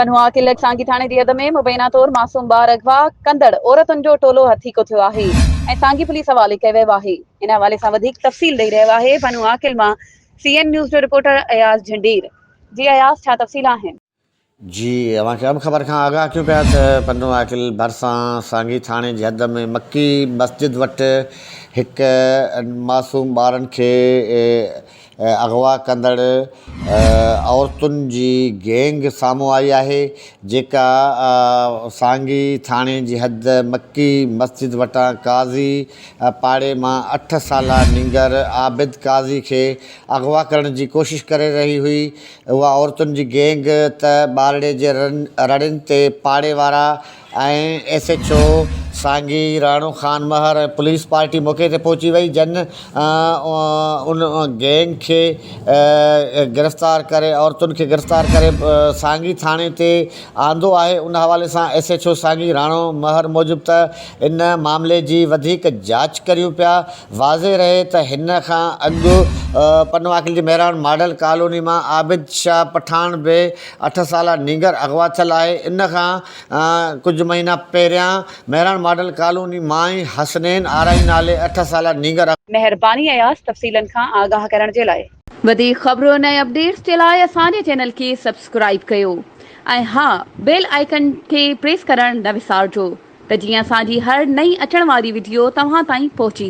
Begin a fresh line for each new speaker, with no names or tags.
پنهوعاقل لڳ سانگي ٿاڻي جي حد ۾ مبينا طور معصوم ٻار اغوا ڪندڙ عورتن جو ٽولو هٿيڪو ٿيو آهي ۽ سانگي پوليس حوالي ڪيو ويو آهي. ان حوالي سان وڌيڪ تفصيل ڏئي رهيو آهي پنهوعاقل مان سي اين نيوز جو رپورٽر اياز جهنڊير. جي اياز ڇا تفصيل آهن؟
جي اوهان کي اهم خبر کان آگاهه ڪيون پيا ته پنهوعاقل ڀرسان سانگي ٿاڻي جي حد ۾ مڪي مسجد وٽ هڪ معصوم ٻارن کي اغوا ڪندڙ عورتن جي گينگ سامهون آئي آهي جيڪا سانگي ٿاڻي جي حد مڪي مسجد وٽان قاضي پاڙي مان اٺ سالا نينگر عابد قاضي کي اغوا ڪرڻ جي ڪوشش ڪري رهي هئي اها عورتن جي گينگ ته ٻارڙي جي رڙين تي پاڙي وارا ۽ S H O Sangi Rano Khan Mahar ۽ police party موقعي تي پهچي وئي جن ان گينگ کي گرفتار ڪري عورتن کي گرفتار ڪري سانگي ٿاڻي تي آندو آهي ان حوالي سان S H O Sangi Rano Mahar موجب ته ان معاملي جي وڌيڪ جاچ ڪريون پيا واضح رهي ته هن کان اڳ پنوعاقل جي مهراڻ ماڊل ڪالوني مان عابد شاهه پٺاڻ به اٺ سالا نينگر اغوا ٿيل آهي ان کان ڪجهه مهينا پهريان مهراڻ ماڊل ڪالوني مان ئي حسنين آرائين نالي اٺ سالا نينگر
مهرباني اياز تفصيلن کان آگاهه ڪرڻ جي لاء. وڌيڪ خبرن ۽ اپڊيٽس جي لاء اسان جي چينل کي سبسڪرائيب ڪيو ۽ ها بيل آئيڪن کي پريس ڪرڻ نه وسارجو ته جيئن اسان جي هر نئين اچڻ واري وڊيو توهان تائين پهچي.